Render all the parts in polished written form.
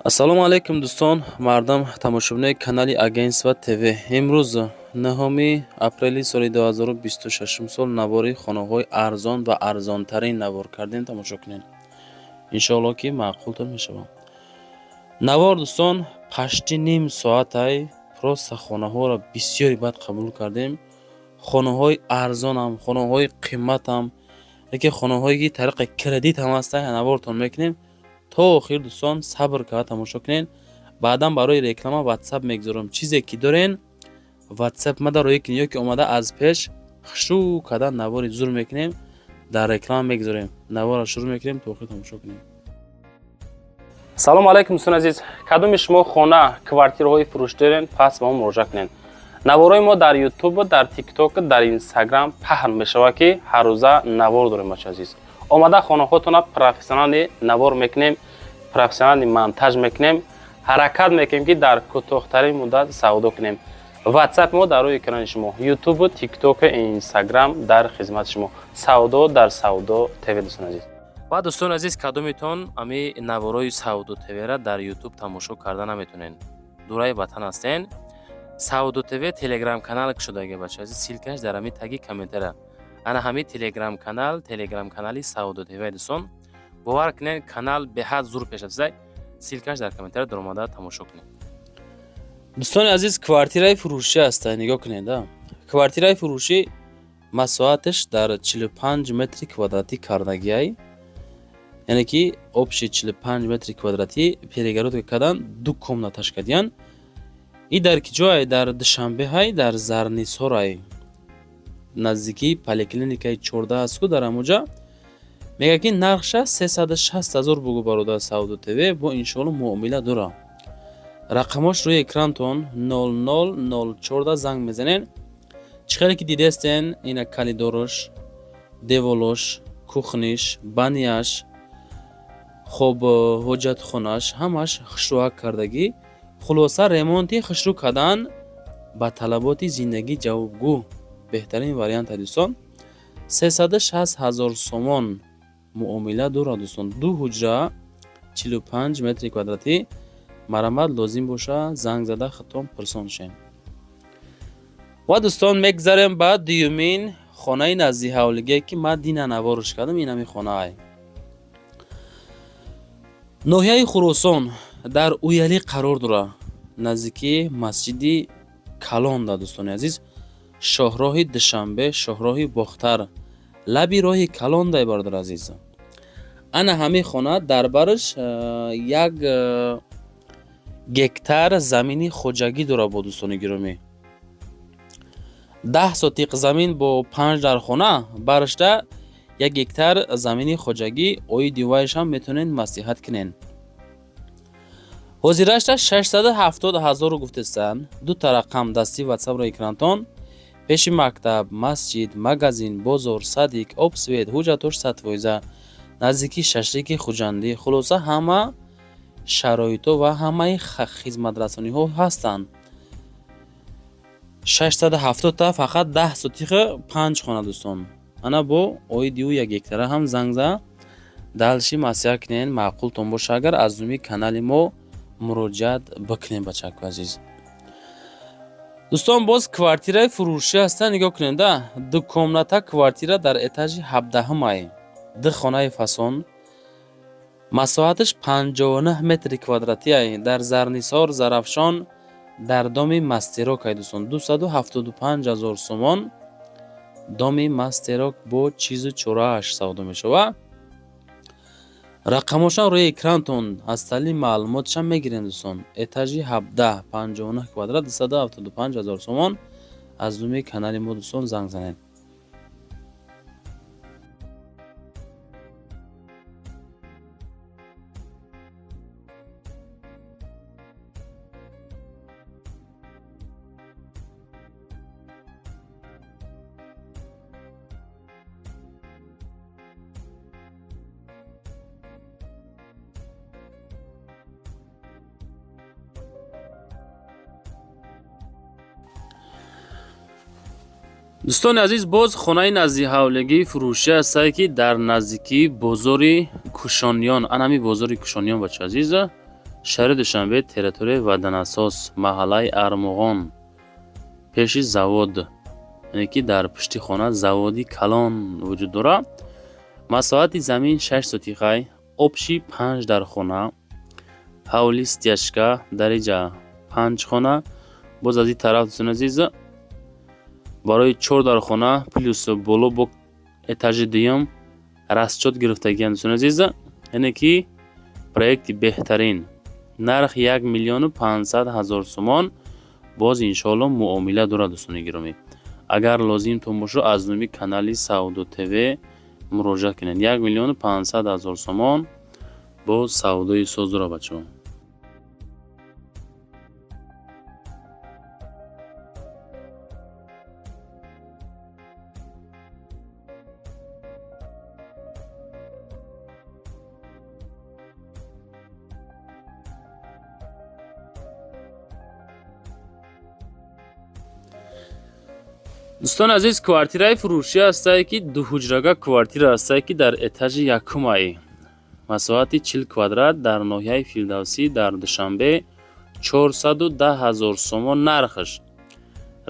Ассалому алайкум, дӯстон, мардам, тамошобинои канали Агентство ТВ. Имрӯз, 9 апрели соли 2026 сол, навори хонаҳои арзон ва арзонтарин навор кардем, тамошо кунед. Иншоалло, ки маъқултон мешавад. Навор, дӯстон, почти ним соатай. Просто хонаҳоро бисёри бад қабул кардем. Хонаҳои арзонам, хонаҳои қиматам, яке хонаҳое ки тариқи кредит ҳам ҳастанд, навортон мекунем то охир. Дӯстон, сабр карда тамошо кунед. Баъдан барои реклама Ватсап мегузорам. Чизе ки дорен, Ватсап мада роӣ кунед ё ки омада аз пеш хушрӯ карда навори зур мекунем, дар реклама мегузорем. Наворро шурӯъ мекунем, то охир тамошо кунем. Салому алайкум, дӯстони азиз! Кадоми шумо хона, квартираҳои фурӯш дорен, пас ба мо муроҷиат кунед. Наворҳои мо дар Ютуб, дар Тикток, дар Инстаграм паҳн мешавад, ки ҳаррӯза навор дорем. Бача азиз, омада хонаҳотона профессионально навор мекунем, профессионально монтаж мекунем. Ҳаракат мекунем, ки дар кӯтоҳтарин муддат савдо кунем. Ватсап мо дар рӯи экрани шумо, Ютубу, Тиктоку, Инстаграм дар хизмати шумо. Савдо дар Савдо ТВ, дӯстони азиз. Ва, дӯстони азиз, кадомитон ами наворои Савдо ТВра дар Ютуб тамошо карда наметонен, дураи ватан ҳастен, Савдо ТВ Телеграм канал кушодаги, бача азиз. Ссылка ш дар ҳами таги комментария. Ана ҳами Телеграм канал, Телеграм канали Савдо ТВ. Дӯстон, бовар кунед, канал беҳад зур пеш рафта. Ссылка ш дар комментария, даромада тамошо кунед. Дӯстони азиз, квартираи фурӯшӣ ҳаста, нигоҳ кунед. Квартираи фурӯшӣ масоҳаташ дар 45 метри квадратӣ кардагиай, яъне ки общий 45 метри квадратӣ перегородка кардан, ду комната ш кардиян. И дар ки ҷое? Дар Душанбеҳай, дар Зарнисорай, наздикии поликлиникаи 14 астку, дар ҳамоҷа. Мегӯяд, ки нархша 360 000 бугу, бародар Савдо ТВ, бо иншоалло муомила дора. Рақамош рӯи экрантон, 0004 занг мезанед. Чӣ хеле ки дидестен, ина коридорош, деволош, кухня ш, баня ш, хоб, ҳоҷатхонаш ҳамаш хушрӯак кардагӣ. Хулоса, ремонт и хушрӯ кардан, ба талаботи зиндагӣ ҷавобгӯ, беҳтарин вариант. Дӯстон, 360 000 сомон муомила дорад. Дӯстон, ду ҳуҷра, 45 метри квадратӣ. Марамат лозим боша, занг зада худтон пурсон шем. Ва, дӯстон, мегзарем ба дуюмин хонаи назди ҳавлигие, ки ман дина наворш кардам. Ин ҳами хонаай ноҳияи Хуросон, дар Уялӣ қарор дорад, наздикии масҷиди калон. Да, дӯстони азиз, шоҳроҳи Душанбе, шоҳроҳи Бохтар, лаби роҳи калон дай. Бародар азиз, ана ҳамин хона дар бараш як гектар замини хоҷагӣ дорад. Бо дӯстони гиромӣ, 10 сотиқ замин бо панҷ дархона, барашда як гектар замини хоҷагӣ. Оиди вайшам метавонед маслиҳат кунед. Ҳозирашта 670 ҳазору гуфтестанд. Дута рақам дасти Ватсапро экрантон. Пеши мактаб, масҷид, магазин, бозор, садик, об, свет, ҳуҷҷатош 100%, наздикии шашлики Хуҷандӣ. Хулоса, ҳама шароитҳо ва ҳамаи хизматрасониҳо ҳастанд. 670-та фақат 10 сотиха, панҷ хона. Дӯстон, ана бо оиди ӯ як гектара ҳам занг зада дальше маслиҳат кунед. Маъқултон боша агар, аз нуми канали мо муроҷиат бикунед, бачаку азиз. Дӯстон, боз квартираи фурӯшӣ ҳаста, нигоҳ кунед. Да, ду комната квартира дар этажи 17-ҳумай, ду хонаи фасон, масоҳаташ 59 метри квадратиай, дар Зарнисор, Зарафшон, дар доми Мастерок ай. Дӯстон, 275 000 сомон доми Мастерок бо чизу чорааш савдо мешавад. Рақамошам рӯи экрантон, аз тали маълумотшам мегирем. Дӯстон, этажи 17, 59 квадрат, 275 000 сомон. Аз нуми канали мо, дӯстон, занг занед. Дӯстони азиз, боз хонаи назди ҳавлигии фурӯшӣ ҳастае, ки дар наздикии бозори Кушониён, ан ҳами бозори Кушониён, бача азиз. Шаҳри Душанбе, территорияи Ватанасоз, маҳаллаи Армуғон, пеши завод, яъне ки дар пушти хона заводи калон вуҷуд дорад. Масоҳати замин 6 сотихай, общий панҷ дар хона, ҳавли стяжка, дар иҷа панҷ хона, боз аз ин тараф, дӯстони азиз, барои чор дар хона плюс боло бо этажи дуюм расчёт гирифтагианд, дӯстони азиз, яъне ки проекти беҳтарин. Нарх 1 500 000 сомон, боз иншоалло муомила дорад, дӯстони гиромӣ. Агар лозимтон бошад, аз номи канали Савдо ТВ муроҷиат кунед. 1 500 000 сомон, боз савдои соз дорад, бачаҳо. Дӯстони азиз, квартираи фурӯшӣ ҳастае, ки дуҳуҷрага квартира ҳастае, ки дар этажи якумай, масоҳати 40 квадрат, дар ноҳияи Фирдавсӣ, дар Душанбе, 410 000 сомон нархаш.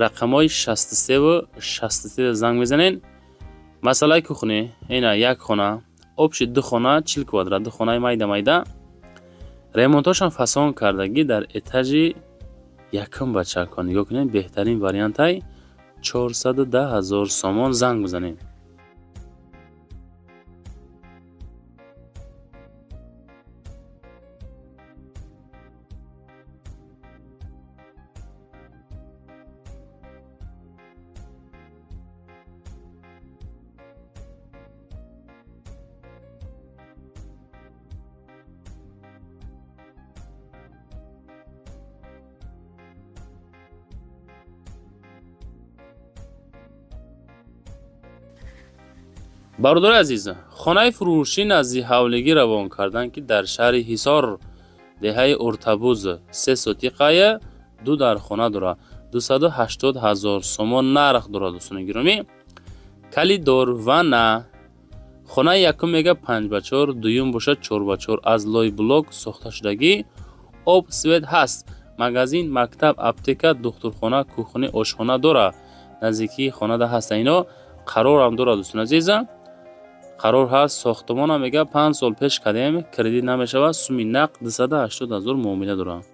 Рақамҳои 63-ву 63 занг мезанед. Масъалаи кухня ина як хона, общий ду хона, 40 квадрат, ду хонаи майда майда, ремонтҳошам фасон кардагӣ, дар этажи якум. Бачако, нигоҳ кунед, беҳтарин вариантай, 410 000 сомон, занг бизанед. Бародари азиз, хонаи фурӯшӣ назди ҳавлигӣ равон карданд, ки дар шаҳри Ҳисор, деҳаи Уртабуз, 3 сотиқая, ду дар хона дорад, 280 000 сомон нарх дорад, дӯстони гиромӣ. Калидор, ванна. Хонаи якум мега 5 ба 4, дуюм бошад 4 ба 4, аз лой блок сохта шудагӣ, об, свет ҳаст, магазин, мактаб, аптека, духтурхона, кухня, ошхона дорад. Наздикии хонада ҳаста ино, қарорам дорад, дӯстони азиза, қарор ҳаст. Сохтмонам мега 5 сол пеш кардем, кредит намешавад, суми нақд 280 000 муомила дорад.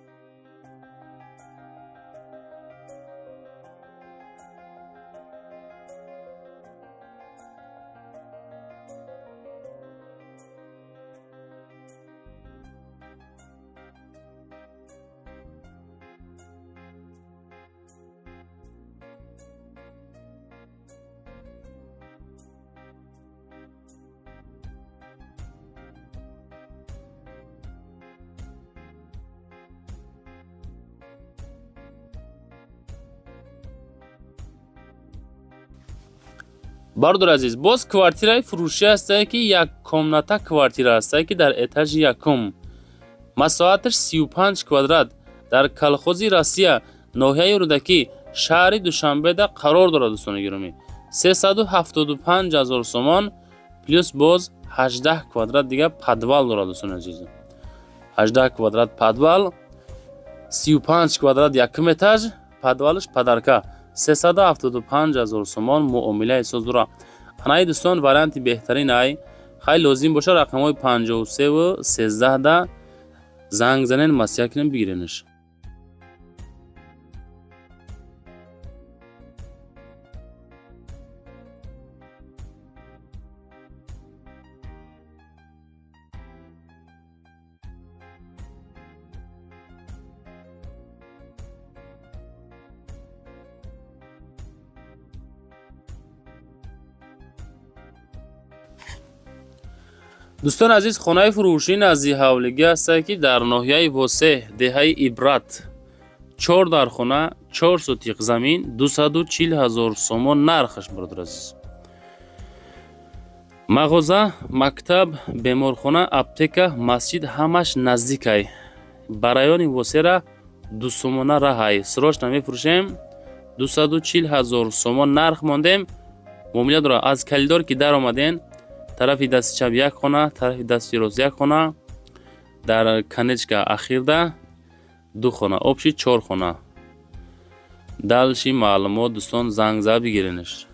Бародари азиз, боз квартираи фурӯшӣ ҳастае, ки як комната квартира ҳастае, ки дар этажи якум, масоҳаташ 35 квадрат, дар Колхози Россия, ноҳияи Рӯдакӣ, шаҳри Душанбеда қарор дорад, дӯстони гиромӣ. 375 000 сомон, плюс боз 18 квадрат дига подвал дорад, дӯстони азиз, 18 квадрат подвал, 35 квадрат якум этаж, подвалаш подарка, 375 000 сомон, муомилаи соз дорад. Анаи дӯстон, варианти беҳтарин ай. Хай, лозим боша, рақамҳои 53-ву 13 да занг занен, маслиҳат кунем, бигиренаш. Дӯстони азиз, хонаи фурӯшӣ назди ҳавлигӣ ҳастае, ки дар ноҳияи Восеҳ, деҳаи Ибрат, чор дар хона, 4 сотиқ замин, 240 000 сомон нархаш, бародари азиз. Мағоза, мактаб, беморхона, аптека, масҷид ҳамаш наздикай. Ба райони Восера 2 сомона раҳай. Срочно мефурӯшем, 240 000 сомон нарх мондем, муомила дорад. Аз калидор ки даромаден, тарафи дасти чап як хона, тарафи дасти рост як хона. Дар конечка ахирда ду хона, общий чор хона. Дальше маълумот, дӯстон, занг зада бигиренаш.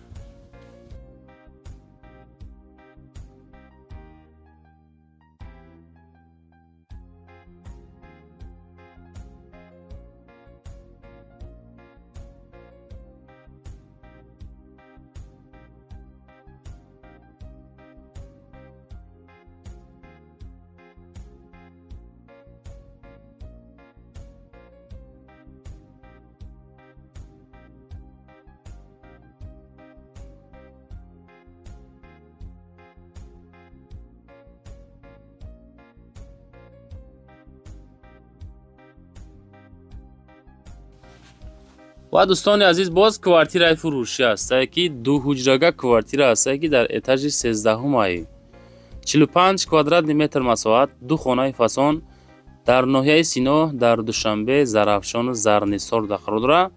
Ва, дӯстони азиз, боз квартираи фурӯшӣ ҳастае, ки дуҳуҷрага квартира ҳастае, ки дар этажи 13-умае, 45 квадратный метр масоҳат, ду хонаи фасон, дар ноҳияи Сино, дар Душанбе, Зарафшону Зарнисор қарор дорад.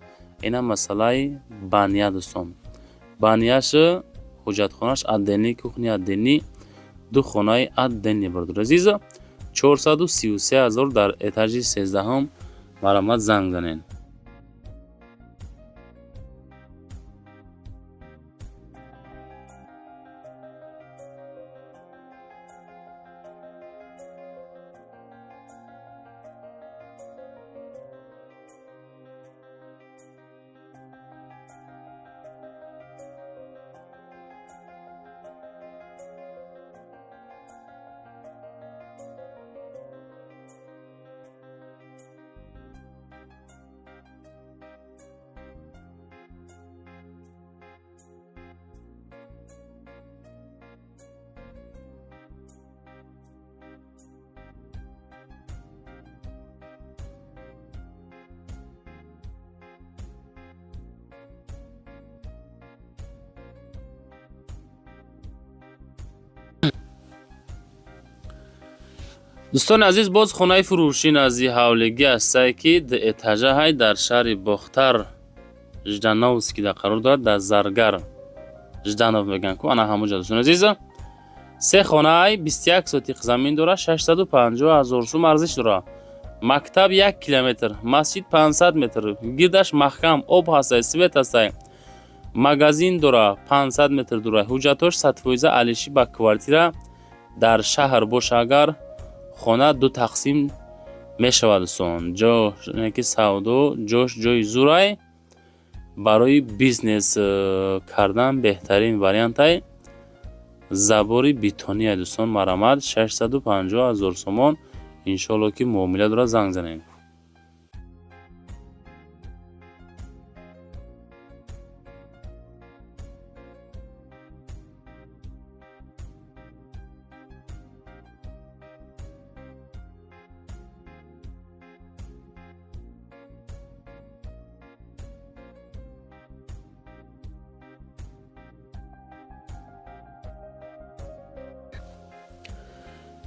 Ина масъалаи баня, дӯстон, баняш, ҳуҷҷатхонаш отдельный, кухня отдельный, ду хонаи отдельный. Бародари азиз, 433 000 дар этажи 13-ум, марҳамат, занг занед. Дӯстони азиз, боз хонаи фурӯшӣ назди ҳавлигӣ ҳастае, ки дуэтажа ҳай, дар шаҳри Бохтар, Ждановскийда қарор дорад, дар Заргар Жданов мегӯянд ку, ана ҳамонҷа. Дӯстони азиз, се хонаай, 21 сотиқ замин дорад, 650 000 сум арзиш дорад. Мактаб 1 километр, масҷид 500 метр, гирдаш маҳкам, об ҳастай, свет ҳастай, магазин дора, 500 метр дура. Ҳуҷҷатҳош 100% алиши ба квартира дар шаҳр боша, агар хона ду тақсим мешавад. Дӯстон, ҷо ки савдо ҷош ҷои зурай, барои бизнес кардан беҳтарин вариантай. Забори бетония. Дӯстон, марҳамат, 650 000 сомон. Иншоалло, ки муомила дорад, занг занед.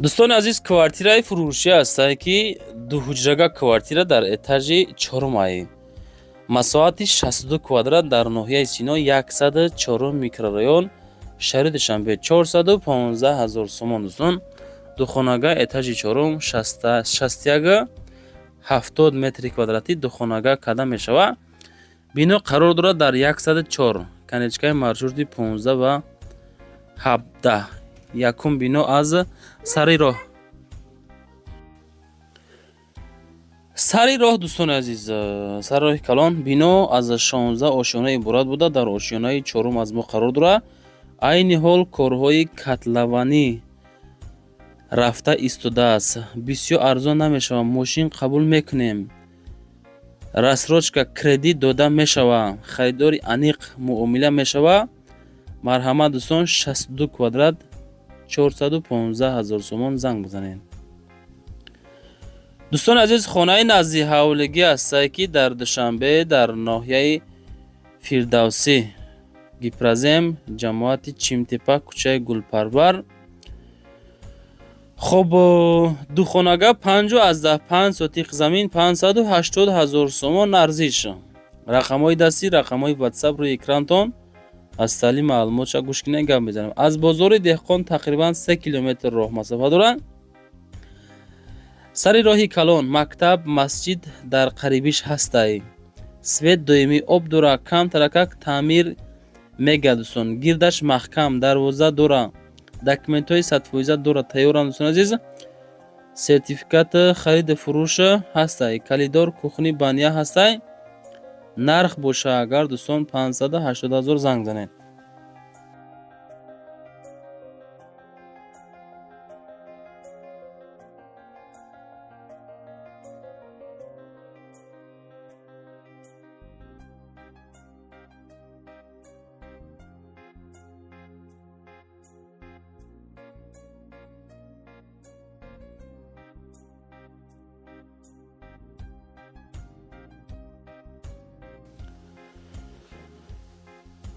Дӯстони азиз, квартираи фурӯшӣ ҳастае, ки дуҳуҷрага квартира дар этажи чорумае, масоҳати 62 квадрат, дар ноҳияи Сино, 104 микрорайон, шаҳри Душанбе, 415 000 сомон. Дӯстон, духонага, этажи чорум, 61 70 метри квадратӣ духонага карда мешавад. Бино қарор дорад дар 104, конечкаи маршрути 15 ва 17, якум бино аз сари роҳ, сари роҳ. Дӯстони азиз, сари роҳи калон. Бино аз 16 ошёна иборат буда, дар ошёнаи чорум аз мо қарор дорад. Айни ҳол корҳои котлованӣ рафта истодааст. Бисёр арзон намешавад, мошин қабул мекунем, рассрочка, кредит дода мешавад, харидори аниқ муомила мешавад. Марҳамат, дӯстон, 62 квадрат, 415 ҳазор сомон, занг бизанед. Дӯстони азиз, хонаи назди ҳавлигӣ ҳастае, ки дар Душанбе, дар ноҳияи Фирдавсӣ, Гипрозем, ҷамоати Чимтепа, кӯчаи Гулпарвар. Хоб, духонага, 5,5 сотиқ замин, 580 ҳазор сомон арзиш. Рақамҳои дастӣ, рақамҳои Ватсап рӯи экрантон. Аз таълим маълумотша гӯш кунед, гап мезанем. Аз бозори Деҳқон тақрибан 3 километр роҳ масофа дорад. Сари роҳи калон, мактаб, масҷид дар қарибиш ҳастай. Свет доимӣ, об дора, кам таракак таъмир мега дӯстон. Гирдаш маҳкам, дарвоза дора, документҳои 100% дора, тайёрам дӯстон азиз. Сертификат хариду фурӯш ҳастай. Калидор, кухни, баня ҳастай. Нарх боша агар дӯстон 580 0 занг занед.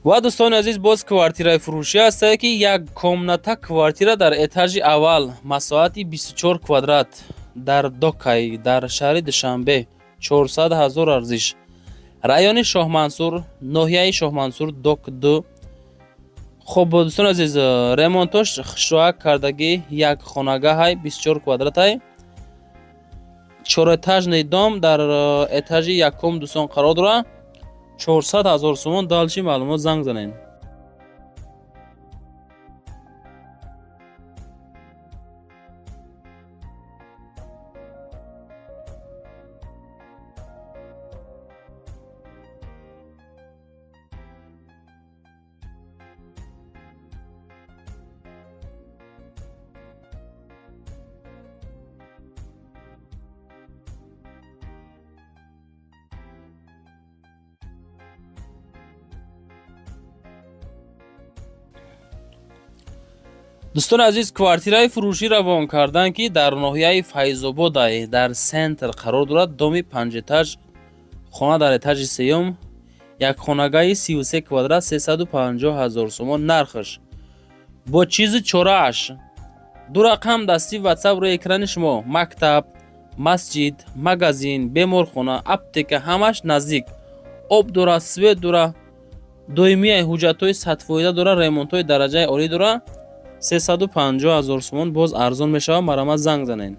Ва дӯстони азиз, боз квартираи фурӯшӣ ҳастае, ки як комната квартира дар этажи аввал, масоҳати 24 квадрат, дар Докай, дар шаҳри Душанбе, 400 000 арзиш. Райони Шоҳмансур, ноҳияи Шоҳмансур, Док 2. Хоб дӯстони азиз, ремонтош хушроак кардагӣ, як хонагаҳай, 24 квадратай. Чорэтажный дом дар этажи якум дӯстон қарор дорад. 400 000 сомон. Дальше маълумот занг занед. Дӯстони азиз, квартираи фурӯшӣ равон карданд, ки дар ноҳияи Файзободай, дар центр қарор дорад. Доми панҷэтаж, хона дар этажи сеюм, як хонагаи 33 квадрат, 350 000 сомон нархаш. Бо чизу чорааш. Ду рақам дасти ватсап рӯи экрани шумо. Мактаб, масҷид, магазин, беморхона, аптека ҳамаш наздик. Об дора, свет дора, доимияи ҳуҷҷатҳои 100% дора, ремонтҳои дараҷаи олӣ дора. 350 000 сомон, боз арзон мешавад, марҳамат занг занед.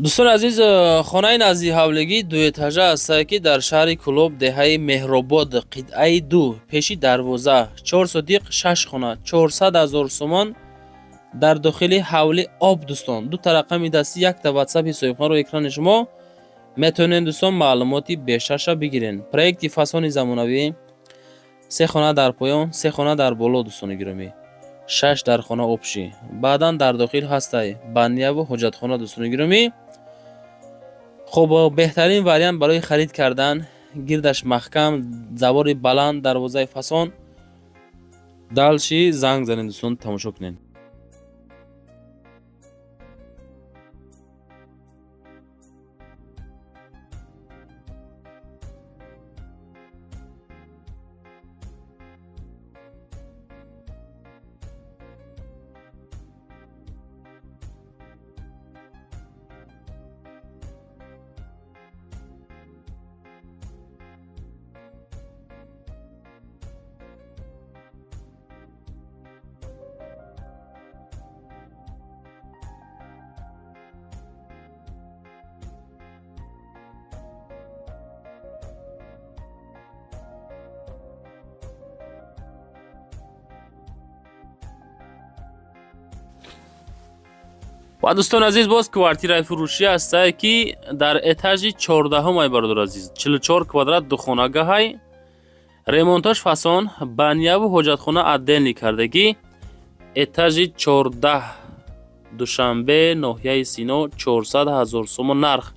Дӯстони азиз, хонаи назди ҳавлигӣ дуэтажа ҳастае, ки дар шаҳри Кӯлоб, деҳаи Меҳробод, қитъаи 2, пеши дарвоза, 4 содиқ, 6 хона, 400 000 сомон, дар дохили ҳавли об дӯстон. Ду та рақами дастӣ, якта ватсапи соҳибхонаро экрани шумо метавонед дӯстон маълумоти бештарша бигирен. Проекти фасони замонавӣ, 3 хона дар поён, 3 хона дар боло дӯстони гиромӣ. 6 дар хона общий. Баъдан дар дохил ҳастай баняву ҳоҷатхона дӯстони гиромӣ. Хоб, беҳтарин вариант барои харид кардан, гирдаш маҳкам, завори баланд, дарвозаи фасон. Дальше занг занед дӯстон, тамошо кунед. Ва, дӯстони азиз, боз квартираи фурӯшӣ ҳастае, ки дар этажи 14-ум ай, бародари азиз, 44 квадрат, духонагаҳай, ремонтош фасон, баняву ҳоҷатхона отдельный кардагӣ. Этажи 14, Душанбе, ноҳияи Сино, 400 ҳазор сомон нарх.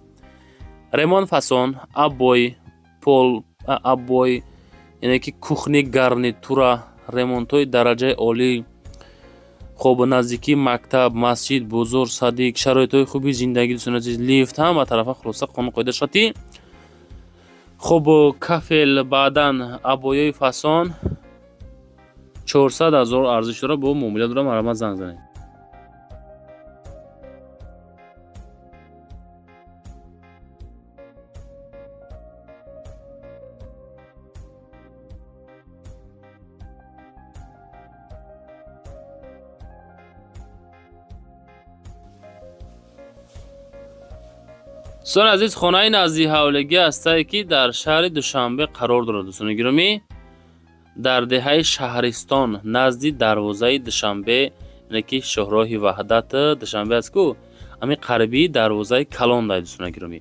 Ремонт фасон, обои, пол обои, яъне ки кухни гарнитура, ремонтҳои дараҷаи олӣ. Хоб, наздикии мактаб, масҷид, бозор, садик, шароитҳои хуби зиндагӣ, дӯстони азиз, лифт, ҳама тарафа, хулоса, қонун қоида шати. Хоб, кафел, баъдан обоёи фасон, 400 ҳазор арзиш дорад, бо муомила дорад, марҳамат, занг занед. Дӯстони азиз, хонаи назди ҳавлигӣ ҳастае, ки дар шаҳри Душанбе қарор дорад, дӯстони гиромӣ, дар деҳаи Шаҳристон, назди дарвозаи Душанбе, яъне ки шоҳроҳи Ваҳдат Душанбе аст ку, ҳамин қарибии дарвозаи калон дай. Дӯстони гиромӣ,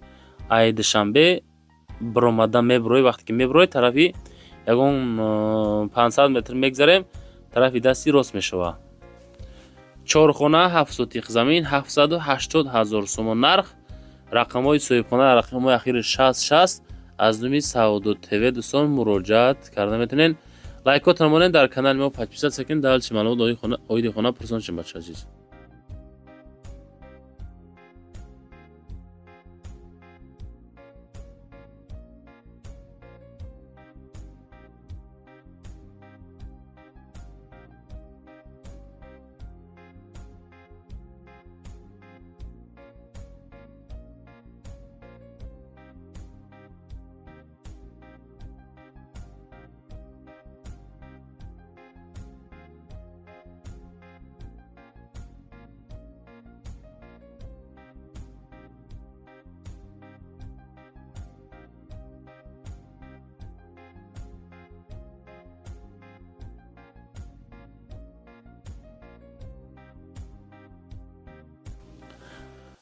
ай Душанбе биромада мебурои, вақте ки мебурои, тарафи ягон 500 метр мегзарем, тарафи дасти рост мешавад. Чорхона, 7 сотих замин, 780 ҳазор сомон нарх. Рақамҳои соҳибхона, рақамҳои ахири 60 60. Аз номи Савдо ТВ, дӯстон, муроҷиат карда метавонед. Лайкотон монед, дар канали мо подписаться кунед, дальше маълумот оиди хона пурсон шем, бача азиз.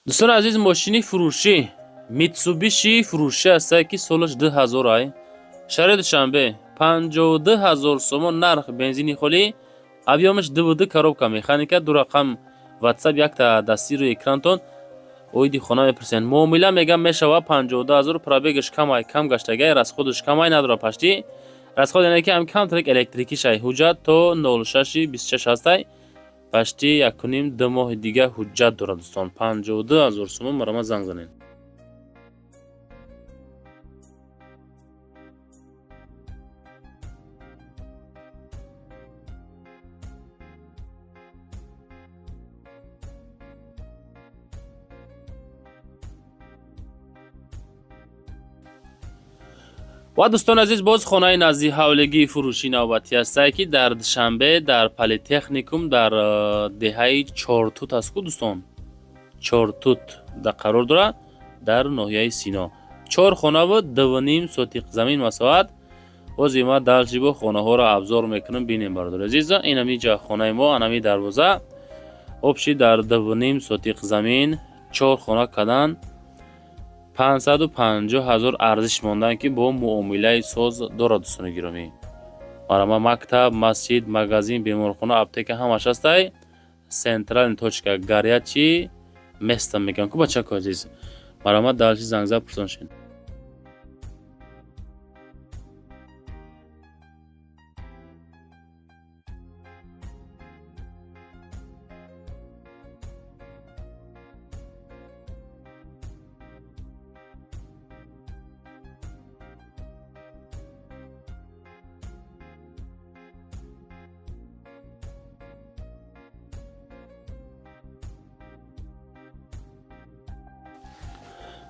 Дӯстони азиз, мошини фурӯшӣ, Митсубиши фурӯшӣ ҳастае, ки солаш 2000 ай, шаҳри Душанбе, 52 ҳазор сомон нарх, бензини холӣ, объём аш 2,2, коробка механика. Ду рақам Ватсап, якта дастӣ рӯи экрантон. Оиди хона мепурсанд, муомила мегам мешава. 52 ҳазор, пробег аш камай, кам гаштагай, расход аш камай надора, пашти расход, яъне ки ҳам камтарак электрикишай. Ҳуҷҷат то 06/26 ҳастай, пашти якуним ду моҳи дига ҳуҷҷат дорад. Дӯстон, 52 ҳазор сомон, марҳамат, занг занед. Ва, дӯстони азиз, боз хонаи назди ҳавлигии фурӯшӣ навбатӣ ҳастае, ки дар Душанбе, дар Политехникум, дар деҳаи Чортут аст ку, дӯстон, Чортут да қарор дорад, дар ноҳияи Сино. Чор хонаву 2,5 сотиқ замин масоҳат. Боз има дальше бо хонаҳоро обзор мекунем, бинем, бародари азиз. Инами ҷа хонаи мо, анами дарвоза. Общий дар 2,5 сотиқ замин чор хона кадан, 550 ҳазор арзиш мондан, ки бо муомилаи соз дорад. Дӯстони гиромӣ, марама, мактаб, масҷид, магазин, беморхона, аптека ҳамаш ҳастай. Центральный точка, горячий место мегӯям ку, бачако азиз. Марама, дальше зангзад, пурсон шед.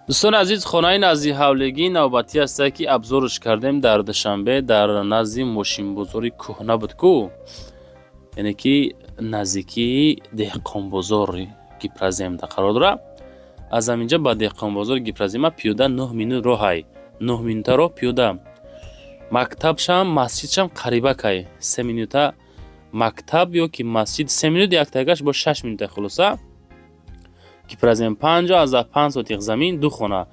Дӯстони азиз, хонаи назди ҳавлигӣ навбатӣ ҳастае, ки обзор ш кардем, дар Душанбе, дар назди мошинбозори кӯҳна буд ку, яъне ки наздикии деҳқонбозори Гипроземда қарор дорад. Аз ҳаминҷа ба деҳқонбозори Гипрозема пиёда 9 минут роҳай, 9 минута роҳ пиёда. Мактабшам, масҷидшам қарибакай, 3 минута мактаб ё ки масҷид 3 минут, яктагаш бо 6 минута. Хулоса. Гипрозем, 50,5 сотих замин, ду хона,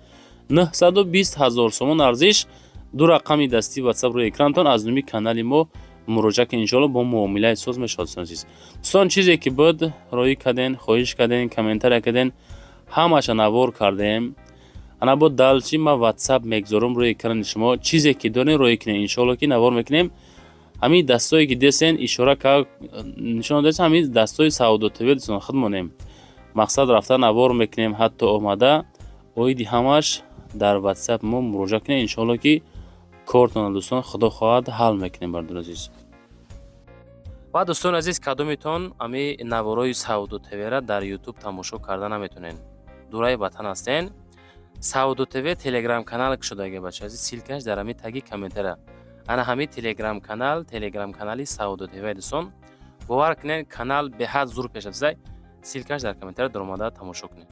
920 ҳазор сомон арзиш. Ду рақами дастии Ватсап рӯи экранатон, аз номи канали мо муроҷиат кунед, иншоалло, бо муомилаи соз мешавад. Дӯстон азиз, дӯстон, чизе ки буд, роӣ карден, хоҳиш карден, комментария карден, ҳамаша навор кардем. Ана бо далчи ма Ватсап мегзорам рӯи экрани шумо. Чизе ки дорем, роӣ кунем, иншоалло, ки навор мекунем. Ҳамин дастое ки десен, ишора нишон додесен, ҳамин дастои Савдо ТВ, дӯстон, худмонем. Мақсад, рафта навор мекунем, ҳатто омада оиди ҳамаш дар Ватсап мо муроҷиат кунем. Иншоалло, ки кортона, дӯстон, худо хоҳад, ҳал мекунем, бардор азиз. Ва, дӯстони азиз, кадометон ами наворои Савдо ТВра дар Ютуб тамошо карда наметонен, дураи ватан ҳастен, Савдо ТВ Телеграм канал кушодаги, бача азиз, ссылка ш дар ҳами таги комментария. Ана ҳами Телеграм канал, Телеграм канали Савдо ТВ. Дӯстон, бовар кунед, канал беҳад зур пеш рафтааст. Ссылка ш дар комментария, даромада тамошо кунед.